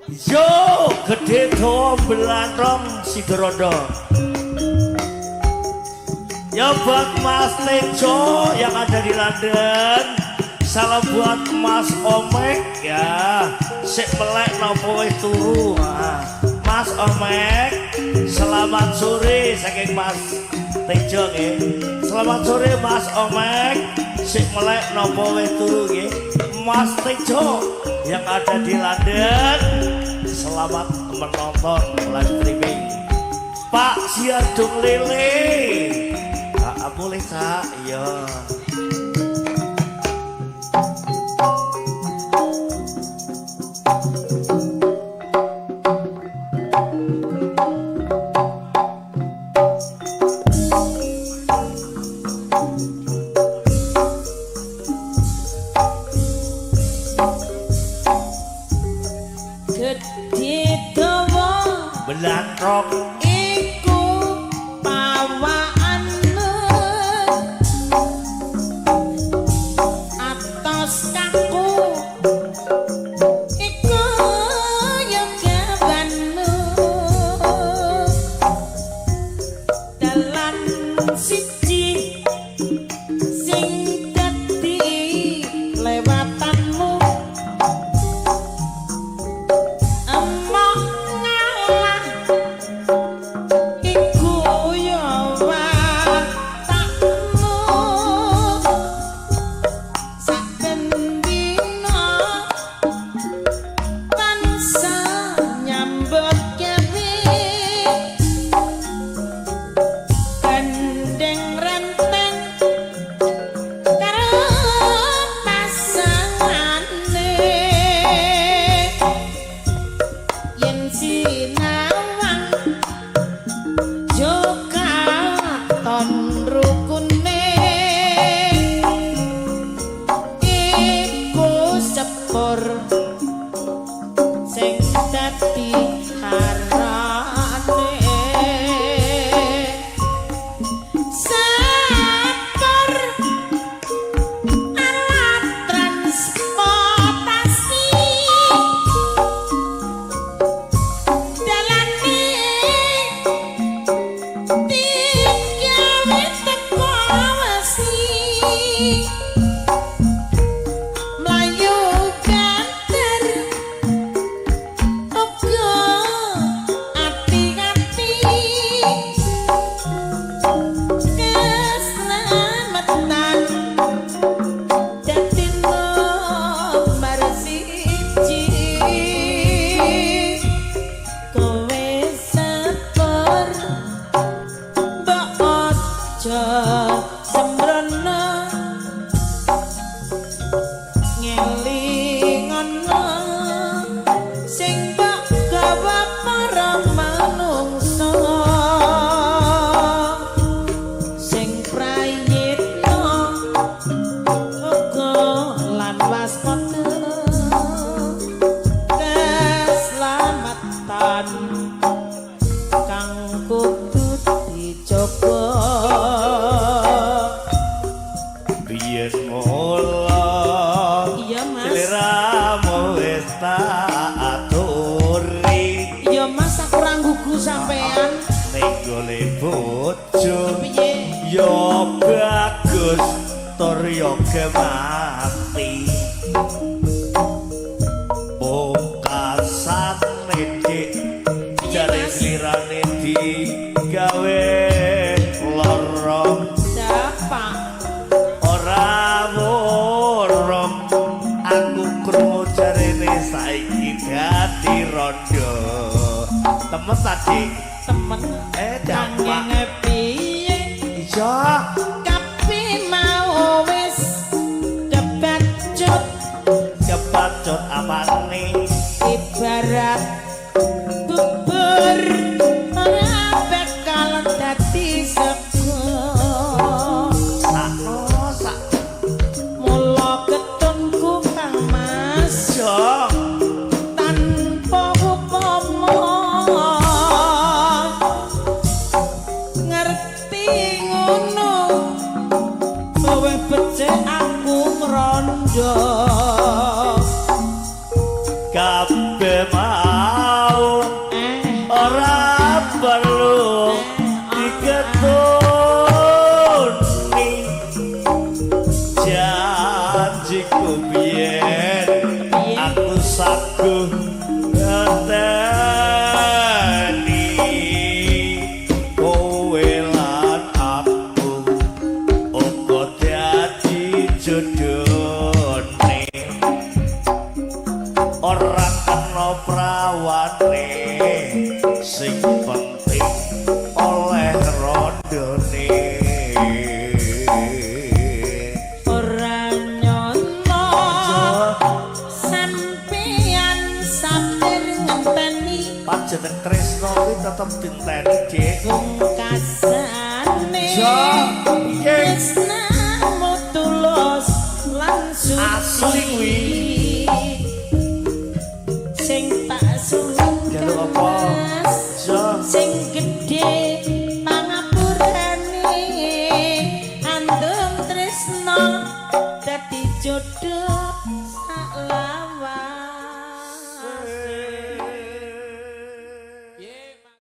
Yo, gede dawa belantrong Sidorondo. Ya buat Mas Tejo yang ada di London. Salam buat Mas Omek ya. Sik melek nopo wis turu. Ah. Mas Omek, selamat sore saking Mas Tejo nggih. Selamat sore Mas Omek, sik melek nopo wis turu nggih. Mas Tejo yang ada di London, selamat menonton live streaming. Pak Siadung Lele. Ah, boleh Kak, iya. Gedhe dawa Belantrong iku pawaanmu atos kaku iku ya gawanmu dalan siji sing dadi lewatanmu emoh ngalah iku ya watakmu saben dina tansah nyambut gawe gandeng renteng karo pasangane yen sinawang yo katon rukune iku sepur sing dadi harane sepur alat transportasi dalane digawe teko wesi mlayu ganter uga ati-ati keselamatan dadi nomor siji kowe sepur mbok aja sembrono ngelingono sing mbok gawa para manungsa sing prayitna uga lan waspada keselamatan kang kudu dicoba. Biyen mula Iya Mas. Sliramu wis tak aturi. Iya Mas, aku ora nggugu sampean. Ning gone bojo Piye? ya bagus tur ya mati. Pungkasane dik jare slirane digawe lara. Siapa? Ora wurung aku krungu jarene saiki dadi rondo. Temen tadi. Temen. Eh, dapak. Nanging piye? Iya. Kapi mau wis kebacut. Kebacut apane? Ibarat bubur ora bakal dadi sego. Sakno sak. Mula ketunku Kang Mas Iya. tanpa upama Aku biyen Piye? Aku saguh ngenteni kowe lan aku uga dadi jodhone, ora kena prawane, sing penting oleh rondone. Ora nyono sampeyan sabar ngenteni. Panjeneng tresno kuwi tetep dinteni, Dik. Pungkasane Ja, piye? tresnamu tulus lan suci. Asli kuwi.